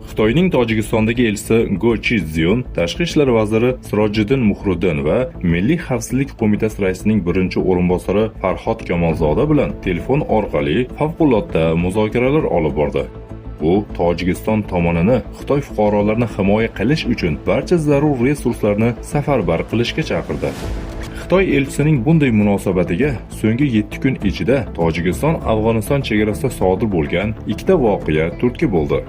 Xitoyning Tojikistondagi elchisi Go Chizyun, tashqi ishlar vaziri Sirojiddin Muhriddin va Milliy xavfsizlik qo'mitasi raisining birinchi o'rinbosari Farhod Kamolzoda bilan telefon orqali favqulodda muzokaralar olib bordi. U Tojikiston tomonini Xitoy fuqarolarini himoya qilish uchun barcha zarur resurslarni safarbar qilishga chaqirdi. Xitoy elchisining bunday munosabatiga so'nggi 7 kun ichida Tojikiston Afg'oniston chegarasida sodir bo'lgan ikkita voqea turtki bo'ldi.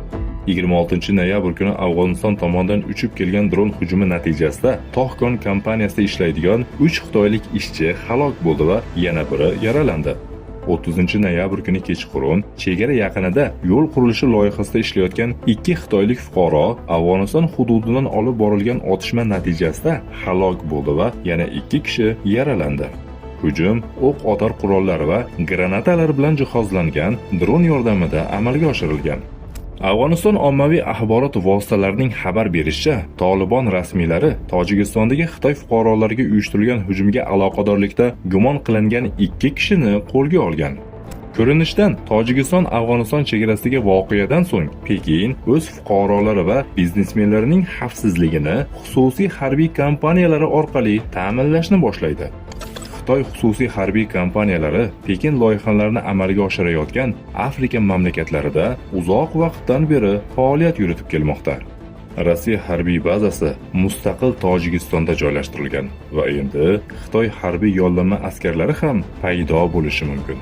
26 noyabr kuni Afg'oniston tomonidan uchib kelgan dron hujumi natijasida Tog'kon kompaniyasida ishlaydigan 3 xitoylik ishchi halok bo'ldi va yana biri yaralandi. 30 noyabr kuni kechqurun chegara yaqinida yo'l qurilishi loyihasida ishlayotgan ikki xitoylik fuqaro Afg'oniston hududidan olib borilgan otishma natijasida halok bo'ldi va yana ikki kishi yaralandi. Hujum o'q otar qurollar va granatalar bilan jihozlangan dron yordamida amalga oshirilgan. Afg'oniston ommaviy axborot vositalarining xabar berishicha, Tolibon rasmiylari Tojikistondagi Xitoy fuqarolariga uyushtirilgan hujumga aloqadorlikda gumon qilingan ikki kishini qo'lga olgan. Ko'rinishidan, Tojikiston Afg'oniston chegarasidagi voqeadan so'ng Pekin o'z fuqarolari va biznesmenlarining xavfsizligini xususiy harbiy kompaniyalari orqali ta'minlashni boshlaydi. Xitoy xususiy harbiy kompaniyalari Pekin loyihalarini amalga oshirayotgan Afrika mamlakatlarida uzoq vaqtdan beri faoliyat yuritib kelmoqda. Rossiya harbiy bazasi mustaqil Tojikistonda joylashtirilgan va endi Xitoy harbiy yollanma askarlari ham paydo bo'lishi mumkin.